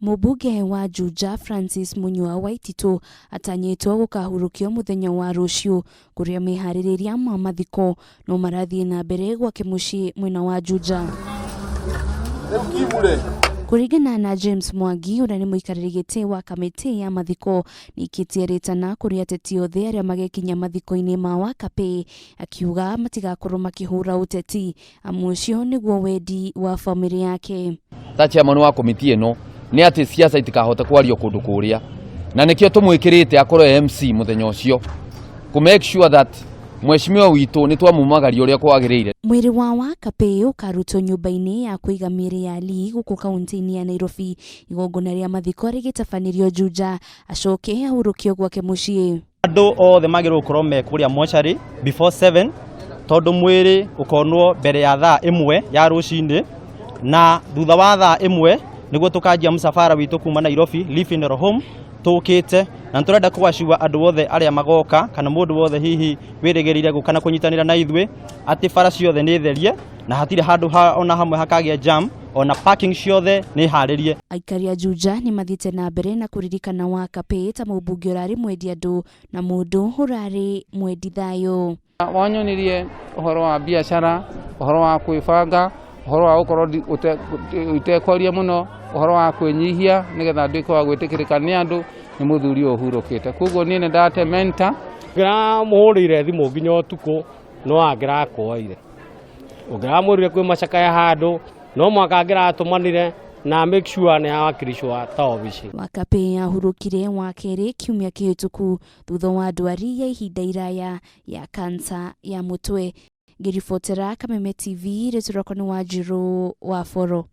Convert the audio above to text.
Mũmbunge wa Juja Francis Munyua Waititũ atanyĩtwo gũkahurũkio mũthenya wa rũciũ kũrĩa meharĩrĩria ma mathiko no marathiĩ na mbere gwake mũciĩ mwena wa Juja. Kũringana na James Mwangi ũrĩa nĩ mũikarĩri gĩtĩ wa kamĩtĩ ya mathiko nĩikĩtie rĩtana kũrĩ ateti othe arĩa magekinya mathiko-inĩ ma Wakapĩ akiuga matigakorwo makĩhũra ũteti amu ũcio nĩguo wendi wa bamĩrĩ yake. Ta chairman wa komiti ĩno nĩ atĩ siasa itikahote kwario kũndũ kũrĩa na nĩkĩo tũmwĩkĩrĩte akorwo e MC mũthenya ũcio kũ make sure that mheshimiwa witũ nĩ twamumagaria ũrĩa kwagĩrĩire. Mwĩrĩ wa Wakapĩ ũkarutwo nyũmba-inĩ ya kũiga mĩĩrĩ ya Lee gũkũ kaunti-inĩ ya Nairobi, igongona rĩa mathiko rĩgĩtabanĩrio Juja, acoke ahurũkio gwake mũciĩ. Andũ othe magĩrĩirwo gũkorwo me kũrĩa mocarĩ before 7 tondũ mwĩrĩ ũkonwo mbere ya thaa ĩmwe ya rũcinĩ na thutha wa thaa ĩmwe nĩguo tũkanjia mũcabara witũ kuma Nairobi Lee Funeral Home tũkĩte na nĩtũrenda kũacua andũ othe arĩa magoka kana mũndũ wothe hihi wĩrĩgĩrĩire gũka na kũnyitanĩra na ithuĩ atĩ bara ciothe nĩ therie na hatirĩ handũ ha ona hamwe hakagĩa jam ona parking ciothe nĩ harĩrie. Aikari a Juja nĩ mathiĩte na mbere na kũririkana Wakapĩ ta mũmbunge ũrarĩ mwendi andũ na mũndũ ũrarĩ mwendi thayũ. Wanyonirie ũhoro wa biacara, ũhoro wa kwĩbanga, ũhoro wa gũkorwo itekwaria mũno, ũhoro wa kwĩnyihia nĩgetha nduĩke wa gwĩtĩkĩrĩka nĩ andũ, nĩ mũthuri ũyũ ũhurũkĩte. Koguo niĩ nĩ ndate mentor. Ngĩramũhũrĩire thimũ nginya ũtukũ no angĩrakwoire. Ũngĩramwĩrire kwĩ macakaya handũ no mwaka angĩratũmanire na make sure nĩ awakilishwa ta obici. Wakapĩ ahurũkire Wakerĩ kiumia kĩhĩtũku thutha wa ndwari ya ihinda iraya ya kansa ya mũtwe. Ngĩribotera Kameme TV, rĩtwa rĩakwa nĩ Wanjirũ wa Boro.